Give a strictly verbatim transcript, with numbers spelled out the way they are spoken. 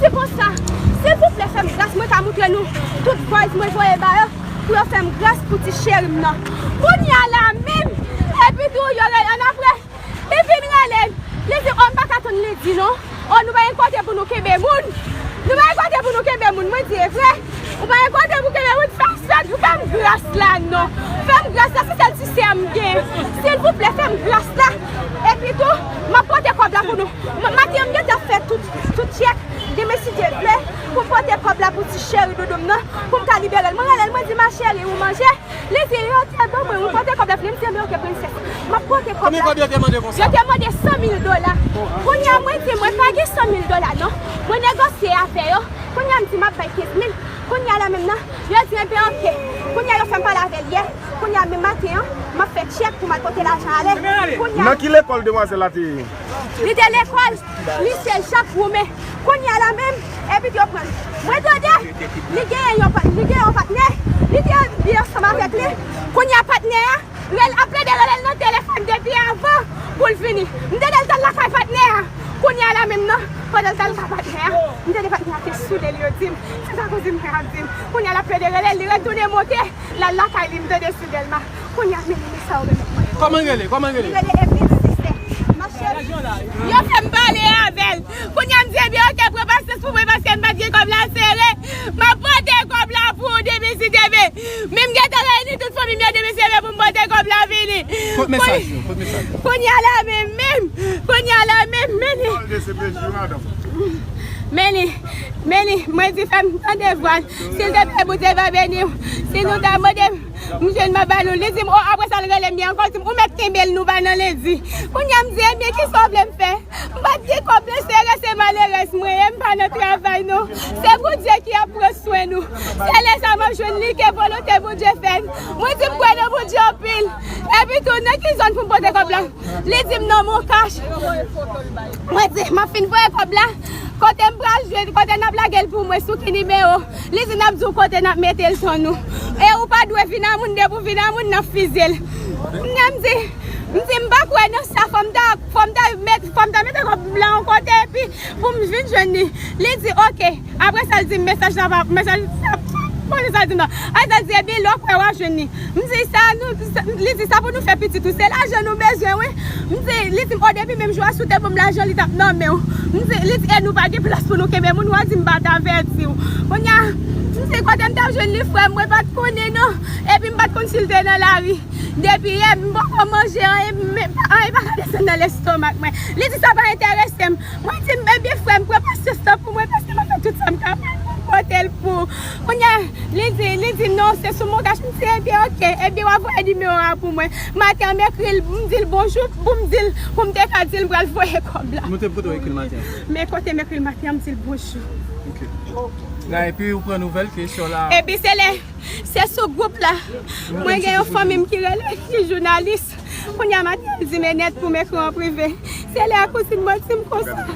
Se konsa, silvouplè, fè m gras, mwen ka moutre nou tout voice mwen voye ba yo, pou yo fè m gras pou ti cheri m nan. Kounye a la menm, epi tou, yo rele annapre. Li vin rele m. Li di, "O, m pa ka tann li di non. O, nou pa gen kote pou nou kenbe moun. Nou pa gen kote pou nou kenbe moun." Mwen di, "E vre? Ou pa gen kote pou kenbe moun? Fè m sèt, fè m gras la non. Fè m gras la, se sèl ti sè m gen. Silvouplè, fè m gras la. Epi tou, m ap pote kòb la pou nou." M-, maten an, m gentan fè tout, tout tchèk. Demen, si Dye vle, pou m pote kòb la pou ti cheri doudou m nan, pou m ka libere l. Mwen rele l, mwen di, "Ma chérie, ou manje?" Li di, "Yo te ban mwen, ou pote kòb la vini." M di, "Ebyen, oke, prensès. M ap pote kòb la." Konbyen kòb yo te mande konsa? Yo te mande san mil dola. Kounye a, mwen di, "Mwen pa gen san mil dola non." Mwen negosye avè yo. Kounye a, m di, "M ap bay kenz mil." Kounye a la menm nan, yo di, "Ebyen, oke." Kounye a, yo fè m pale avè l yè. Kounye a, menm maten an, m ap fè tchèk pou m al pote lajan ale. Kounye a, nan ki lekòl demwazèl la te ye? Li te lekòl Lise Jak Woumen. Kounye a la menm, epi yo pran l. Mwen tande, li genyen yon pat-, li genyen yon patnè. Li te, li ansanm avèk li. Kounye a patnè a, rel-, ap plede rele l nan telefòn depi avan pou l vini. M tande l t al lakay patnè a. Kounye a la menm nan, pandan l t al lakay patnè a, m tande patnè a te soule l, yo di m. Se sa kouzin mwen ap di m. Kounye a l ap plede rele l, li retounen monte. L al lakay li, m tande sou Dèlma. Kounye a, men, men sa yo remèt mwen. Kòman l rele? Kòman l rele? Li rele Evil Sister. Ma chérie. Yo fè m pale avè l. Kounye a, m di, "Ebyen, oke, pran pasyans pou mwen, paske m pa t gen kòb la sere. M ap pote kòb la pou ou demen si Dye vle." Men m gentan reyini tout fanmi m yo demen si Dye vle pou m pote kòb la vini. Kot mesaj yo? Kot mesaj yo? Kounye a la menm, menm. Kounye a la menm, men li. Men li, men li, mwen di fè m tande vwa l. Si l te vle, Bondye va beni w. Si nou ta mande m, m jwenn m a ba nou. Li di m, o, apre sa, l rele m li ankò, l di m, ou mèt kenbe l, nou ba nan lendi. Kounye a, m di, ebyen, kisa w vle m fè? M pa t gen kòb, se rete malerèz mwen ye, m pa nan travay, non. Se Bondye ki ap pran swen nou. Se lè sa m ap jwenn li, ke volonte Bondye fèt. Mwen di m kwè nan Bondye anpil. Epi tou, nan ki zòn pou m pote kòb la? Li di m nan Moncash. Mwen di, m ap fin voye kòb la. Kote m pral jwenn, kote n ap lage l pou mwen, sou ki nimewo? Li di n ap di w kote n ap mete l, tann ou. E ou pa dwe vin a moun, depi w vin a moun, n ap fizye l. Kounye a m di, m di, m pa kwè nan sa, fò m ta, fò m ta met, fò m ta mete kòb la yon kote, epi pou m vin jwenn li. Li di, oke. Apre sa, l di m, mesaj la pa, mesaj la, bon, se sa l di m nan. Apre sa, l di, ebyen, lè w kwè w a jwenn li. M di, sa nou, sa, li di, sa pou nou fè pitit ou. Se lajan nou bezwen, wi. M di, li di m, o, depi menm jou a, si w te ban m lajan, li t ap nonmen w. M di, li di, e nou pa gen plas pou nou kenbe moun, w a di m pa t avèti w. Kounye a, m di, kote m t ap jwenn li, frè m, mwen pa t konnen, non. Epi m pa t konn si l te nan lari. Depi yè, m poko manje, anyen, men, anyen pa ka desann nan lestomak mwen. Li di, sa pa enterese m. Mwen di m, ebyen, frè m, pran pasyans lan pou mwen, paske m ap fè tout sa m kapab pou m pote l pou ou. Kounye a, li di, li di, non, se sou Moncash. M di, ebyen, oke, ebyen, w a voye nimewo a pou mwen. Maten an, m ekri l, m di l bonjou, pou m di l, pou m te ka di l m pral voye kòb la. Nou te kote w ekri l maten an? Men kote m ekri l maten an, m di l bonjou. Ok. La, epi ou pran nouvèl ke sè w la. Epi se lè, se sou gwoup la. Mwen gen yon fanmi m ki rele, ki jounalis. Kounye a maten an, l di m, Enèt, pou m ekri w an prive. Se lè a kouzin mwen di m konsa.